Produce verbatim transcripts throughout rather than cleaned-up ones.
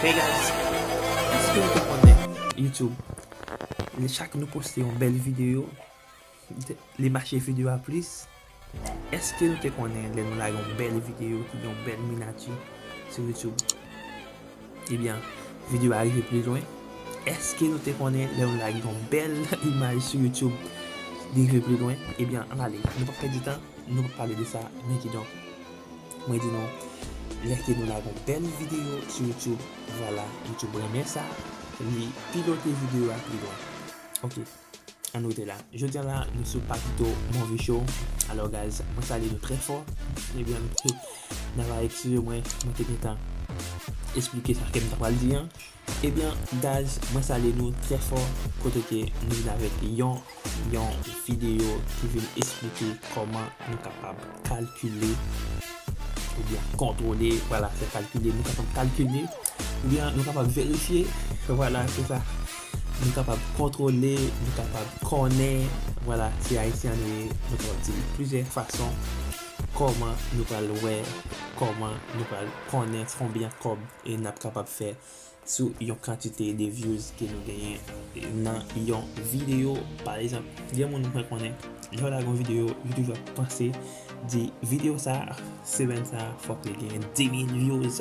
Hey guys, èske nou te konnen YouTube, lè chak nou poste yon bèl videyo, li mache videyo a plis? Èske nou te konnen lè nou lage yon bèl videyo ki gen yon bèl minati sou YouTube, ebyen, videyo a rive pli lwen? Èske nou te konnen lè nou lage yon bèl imaj sou YouTube, li rive pli lwen? Ebyen, ann ale, nou p ap pèdi tan, nou p ap pale de sa, men kidonk, mwen di nou, lè ke nou lage yon bèl videyo sou YouTube, vwala, YouTube renmen sa, li pilote videyo a pli lwen. Ok, ann rete la. Jodi a la, nou sou Papito Movie Show. Alò, guys, mwen salye nou trè fò. Ebyen, n ap eskize mwen, mwen te gentan esplike sa ke m ta pral di an. Ebyen, guys, mwen salye nou trè fò, kote ke nou vin avèk yon, yon videyo ki vin esplike kòman nou kapab kalkile oubyen kontwole, vwala, se kalkile, nou kapab kalkile, oubyen nou kapab verifye, vwala, se sa. Nou kapab kontwole, nou kapab konnen, vwala, se ayisyen nou ye, nou kapab di plizyè fason kòman nou pral wè, kòman nou pral konnen konbyen kòb e n ap kapab fè sou yon kantite de views ke nou genyen nan yon videyo. Pa egzanp, gen moun mwen konnen, lè w lage yon videyo, yo toujou ap panse, di, videyo sa, semèn sa, fòk li genyen dis mil views,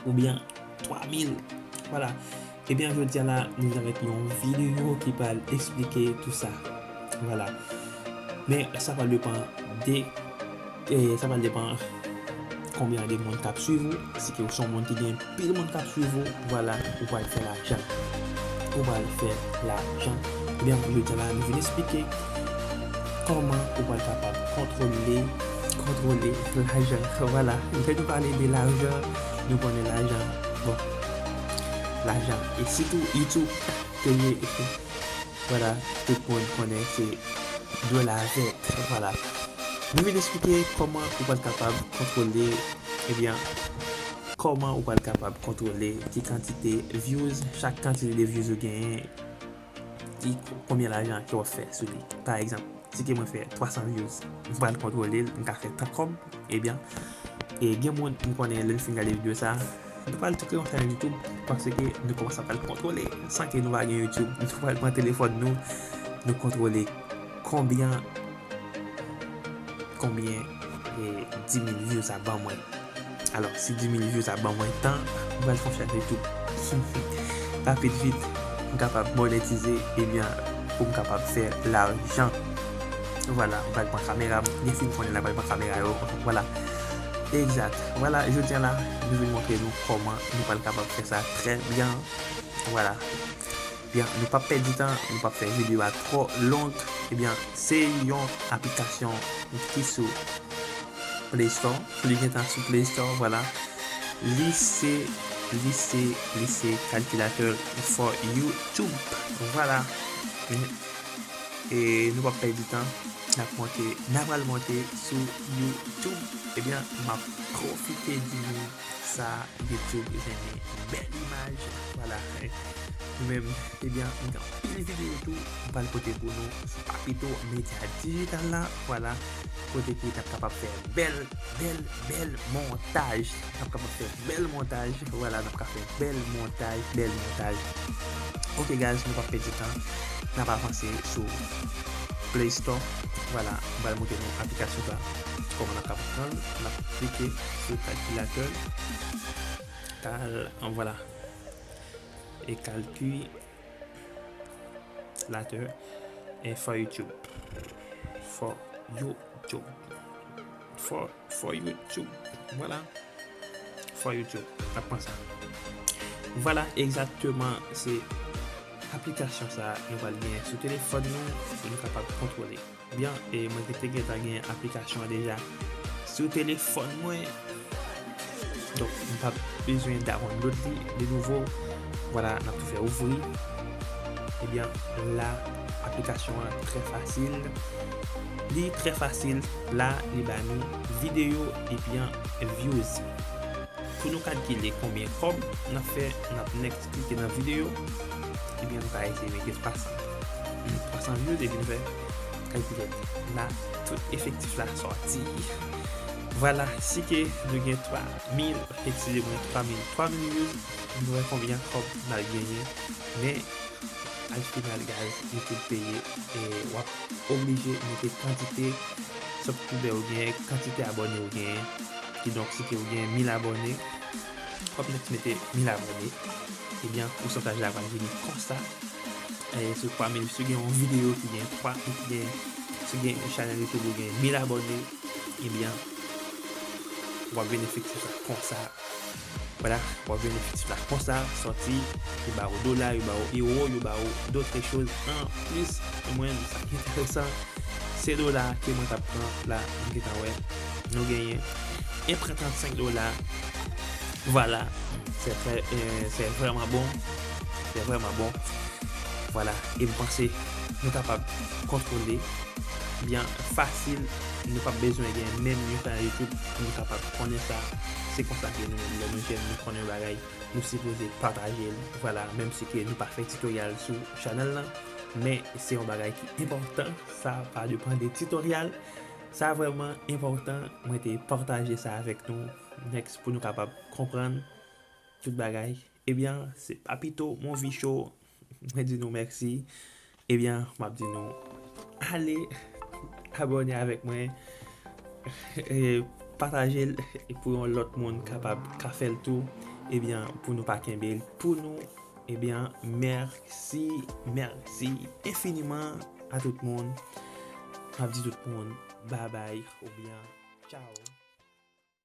oubyen twa mil. Vwala. Ebyen, jodi a la, nou vin avèk yon videyo ki pral esplike tou sa. Vwala. Men, sa pral depann de, e, sa pral depann konbyen de moun k ap swiv ou. Si ke ou se yon moun ki gen pil moun k ap swiv ou, vwala, ou pral fè lajan. Ou pral fè lajan. Ebyen, jodi a la, nou vin esplike kòman ou pral kapab kontwole, kontwole lajan. Vwala, lè nou pale de lajan, nou konnen lajan, bon, lajan. E sitou YouTube, ke ye, vwala, tout moun konnen se dwe lavèt, vwala. Nou vin esplike kòman ou pral kapab kontwole, ebyen, kòman ou pral kapab kontwole ki kantite views, chak kantite de views ou genyen, ki, konbyen lajan ke w ap fè sou li. Pa egzanp, si ke mwen fè twa san views, m pral kontwole l, m ka fè tan kòb, ebyen, e gen moun, m konnen lè n fin gade videyo sa, nou pral tou kreye yon chanèl YouTube, paske nou kòmanse ap pral kontwole, san ke nou pa gen YouTube, nou pral pran telefòn nou, nou kontwole konbyen, konbyen, e, dis mil views sa ban mwen. Alò, si dis mil views sa ban mwen tan, m pral fè yon chanèl YouTube rapid vit, m kapab monetize, ebyen, pou m kapab fè lajan. Vwala, m pral pran kamera m, gen fi m konnen la pral pran kamera yo, vwala. Egzat. Vwala, jodi a la, nou vin montre nou kòman nou pral kapab fè sa trè byen. Vwala. Byen, nou p ap pèdi tan, nou p ap fè videyo a twò long. Ebyen, se yon aplikasyon ki sou Play Store, li gentan sou Play Store, vwala. Li se, li se, li se kalkilatè for YouTube. Vwala. E nou p ap pèdi tan, n ap monte, n ap pral monte sou YouTube. Ebyen, m ap pwofite di nou sa, YouTube renmen bèl imaj. Vwala. Nou menm, ebyen, nou gen anpil videyo tou, nou pral pote pou nou sou Papito Media Digital la. Vwala. Kote ke n ap kapab fè bèl, bèl, bèl montaj. N ap kapab fè bèl montaj. Vwala, n ap ka fè bèl montaj, bèl montaj. Ok, guys, nou p ap pèdi tan. N ap avanse sou Play Store. Vwala, m pral montre nou aplikasyon sa. Kòman n ap kapab pran l. N ap klike sou kalkilatè. Kal, an, vwala. E kalkilatè. E for YouTube. For YouTube. For, for YouTube. Vwala. For YouTube. N ap pran sa. Vwala, egzakteman, se aplikasyon sa nou pral genyen sou telefòn nou pou nou kapab kontwole. Byen, e mwen ki te gentan gen aplikasyon an deja sou telefòn mwen. Donk, m pa bezwen download li de nouvo. Vwala, n ap tou fè ouvri. Ebyen, la, aplikasyon an trè fasil. Li trè fasil. La, li ba nou videyo ebyen views. Pou nou kalkile konbyen kòb n ap fè, n ap next klike nan videyo. Ebyen, nou ka eseye mete twa san. Hmm, twa san views, epi nou fè kalkile. La, tout efektif la sòti. Vwala, si ke nou gen twa mil, eskize mwen, twa mil, twa mil views, nou wè konbyen kòb n al genyen. Men, al final, guys, YouTube peye, e w ap oblije mete kantite subscriber ou genyen, kantite abòne ou genyen. Kidonk, si ke ou gen mil abòne, w ap mete mil abòne. Ebyen, pousantaj la pral vini konsa. E, sou twa mil, si w gen yon videyo ki gen twa, ki gen, si w gen yon chanèl YouTube ou gen mil abòne, ebyen, w ap vin efektif la konsa. Vwala, w ap vin efektif la konsa, sòti, yo ba ou dola, yo ba ou ewo, yo ba ou dotre choz an plis. Pou mwen, sa ki enteresan, se dola ke mwen t ap pran la, m gentan wè. Nou genyen en pwen trannsenk dola. Vwala, se trè, e, se vrèman bon. Se vrèman bon. Vwala, e m panse nou kapab kontwole byen fasil. Nou p ap bezwen gen menm yon chanèl YouTube pou nou kapab konnen sa. Se konsa ke nou menm, lè nou jèn, nou konnen yon bagay, nou sipoze pataje l. Vwala, menm si ke nou pa fè titoryal sou chanèl lan, men se yon bagay ki enpòtan. Sa pa depann de titoryal. Sa vrèman enpòtan. Mwen te pataje sa avèk nou. Next, pou nou kapab konprann tout bagay. Ebyen, se Papito, Mon Vi Show. Mwen di nou mèsi. Ebyen, m ap di nou, ale abòne avèk mwen. E pataje l pou yon lòt moun kapab ka fè l tou. Ebyen, pou nou pa kenbe l pou nou. Ebyen, mèsi, mèsi enfiniman a tout moun. M ap di tout moun, babay oubyen tchaw.